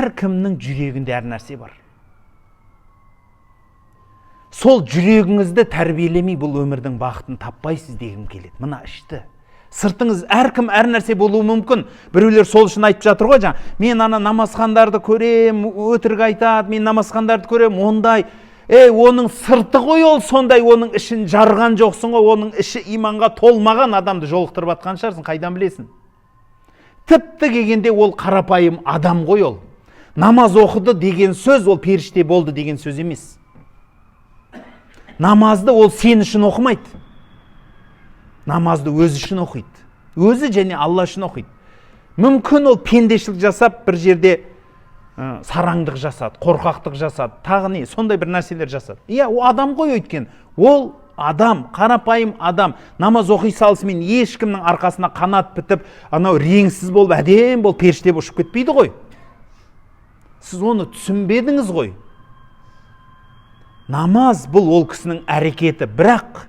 Әркімнің жүрегінде әр нәрсе бар. Сол жүрегіңізді тәрбиелемей, бұл өмірдің бақытын таппайсыз дегім келеді. Мына ішті, сыртыңыз, әркім әр нәрсе болуы мүмкін. Біреулер сол үшін айтып жатыр ғой жаңа: «Мен ана намазхандарды көрем, өтірік айтады, мен намазхандарды көрем ондай». Ей, оның сырты ғой, ол сондай, оның ішін жарған жоқсың ғой. Оның іші иманға толмаған адамды жолықтырып жатқан шығарсың, қайдан білесің? Тіпті келгенде, ол қарапайым адам ғой. Ол намаз оқыды деген сөз ол періште болды деген сөз емес. Намазды ол сен үшін оқымайды, намазды өзі үшін оқиды, өзі және Алла үшін оқиды. Мүмкін, ол пендешілік жасап, бір жерде сараңдық жасады, қорқақтық жасады, тағы не, сондай бір нәрселер жасады. Иә, ол адам ғой, өйткені ол адам, қарапайым адам. Намаз оқи салысымен ешкімнің арқасына қанат бітіп, анау реңсіз болып, әдемі болып, періште болып ұшып кетпейді ғой. Сіз оны түсінбедіңіз ғой. Намаз бұл ол кісінің әрекеті, бірақ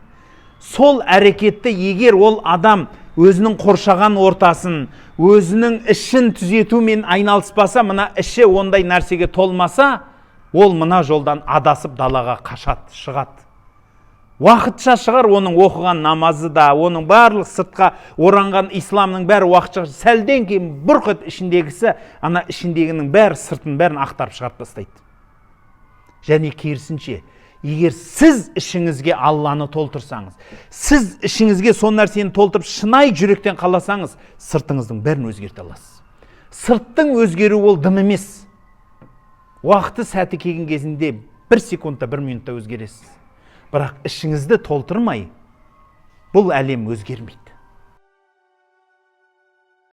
сол әрекетті егер ол адам өзінің қоршаған ортасын, өзінің ішін түзетумен айналыспаса, мына іші ондай нәрсеге толмаса, ол мына жолдан адасып, далаға қашады, шығады. Уақытша шығар оның оқыған намазы да, оның барлық сыртқа оранған исламның бәрі уақытша. Сәлден кейін бұрқ етіп ішіндегісі, ана ішіндегінің бәрі сыртын бәрін ақтарып шығарып тастайды. Және керісінше, егер сіз ішіңізге Алланы толтырсаңыз, сіз ішіңізге сол нәрсені толтырып, шынайы жүректен қаласаңыз, сыртыңыздың бәрін өзгерте аласыз. Сырттың өзгеруі ол дым емес. Уақыты, сәті келген кезінде бір секундта, бір минутта өзгересіз. Бірақ ішіңізді толтырмай, бұл әлем өзгермейді.